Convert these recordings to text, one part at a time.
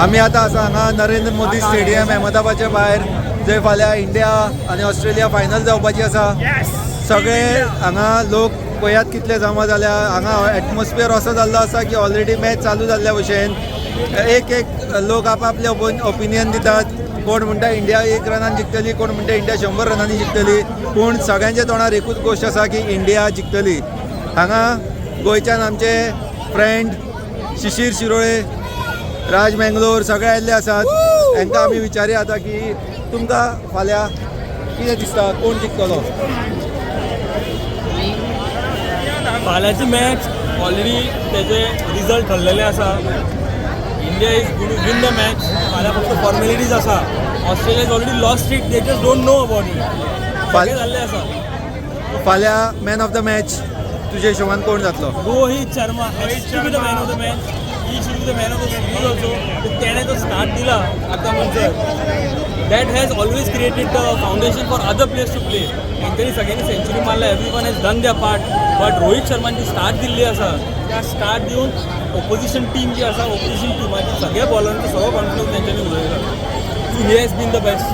आमी आतां आसा हांगा नरेंद्र मोदी स्टेडियम, अहमदाबादच्या भायर, जंय फाल्यां इंडिया आनी ऑस्ट्रेलिया फायनल जावपाची आसा. सगळे हांगा लोक पळयात कितले जमा जाल्या. हांगा एटमॉस्फियर असो जाल्लो आसा की ऑलरेडी मॅच चालू जाल्ल्या भशेन. एक एक लोक आपआपले ओपिनियन दितात. कोण म्हणटा इंडिया 1 रनान जिखतली, कोण म्हणटा इंडिया 100 रनांनी जिखतली, पूण सगळ्यांच्या तोंडार एकूच गोश्ट आसा की इंडिया जिखतली. हांगा गोंयच्यान आमचे फ्रेंड शिशीर शिरोळे, राज मेंगलोर सगळे आयिल्ले आसात. हांकां आमी विचारया आतां की तुमकां फाल्यां कितें दिसता, कोण जिखतलो? फाल्यांची मॅच ऑलरेडी तेजे रिजल्ट ठरलेले आसा. India is gonna win the match. फाल्यां फक्त फॉर्मेलिटीज आसा. Australia is already lost it, they just don't know about it. जाल्लें आसा. फाल्यां मॅन ऑफ the match तुज्या हिशोबान कोण जातलो? Rohit Sharma has to be the man of the match. He should be the man of the series also. तेणें जो start दिला आतां म्हणसर, that has always created the foundation for other players to play. तेंच्यांनी सगळ्यांनी century मारल्या. Everyone has done their part, but Rohit शर्मान जी start दिल्ली आसा, त्या स्टार्ट दिवन ओपोजिशन टीम जी आसा, ओपोजिशन टिमाची सगळ्या बॉलरांचो सगळो कॉन्फिडन्स तेंच्यांनी उडयला. So he has been the best.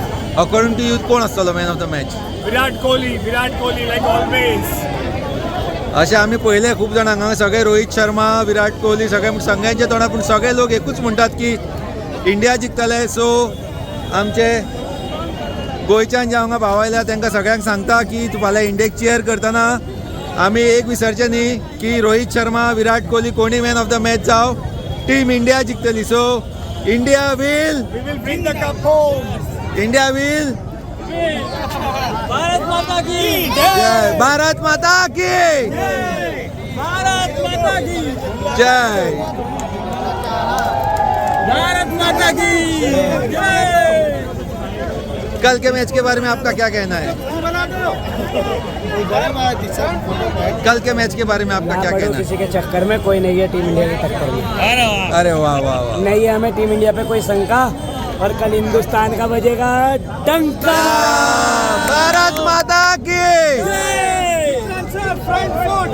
According to you, कोण आसतलो man of the match? Virat Kohli, Virat Kohli, like always. अशें आमी पळयले खूब जाणांक हांगा, सगळे रोहित शर्मा, विराट कोहली, सगळे सगळ्यांच्या तोंडार, पूण सगळे लोक एकूच म्हणटात की इंडिया जिखतले. सो आमचे गोंयच्यान जे हांगा भाव आयल्या, तांकां सगळ्यांक सांगता की फाल्यां इंडियेक चियर करतना आमी एक विसरचे न्ही की रोहित शर्मा, विराट कोहली, कोणी मॅन ऑफ the match जाव, टीम इंडिया जिखतली. So India will We will bring the cup home. India will. Bharat माता की! जय! भारत माता की! भारत माता की! जय! भारत माता की जय! कल के मैच के बारे में आपका क्या कहना है? कल के मैच के बारे में आपका ना क्या पड़ो कहना है? किसी के चक्कर में, कोई नहीं है टीम इंडिया के टक्कर में. अरे वाह, वाह, वाह! नहीं है हमें टीम इंडिया पे कोई शंका और कल हिंदुस्तान का बजेगा डंका. भारत माता की! Front foot.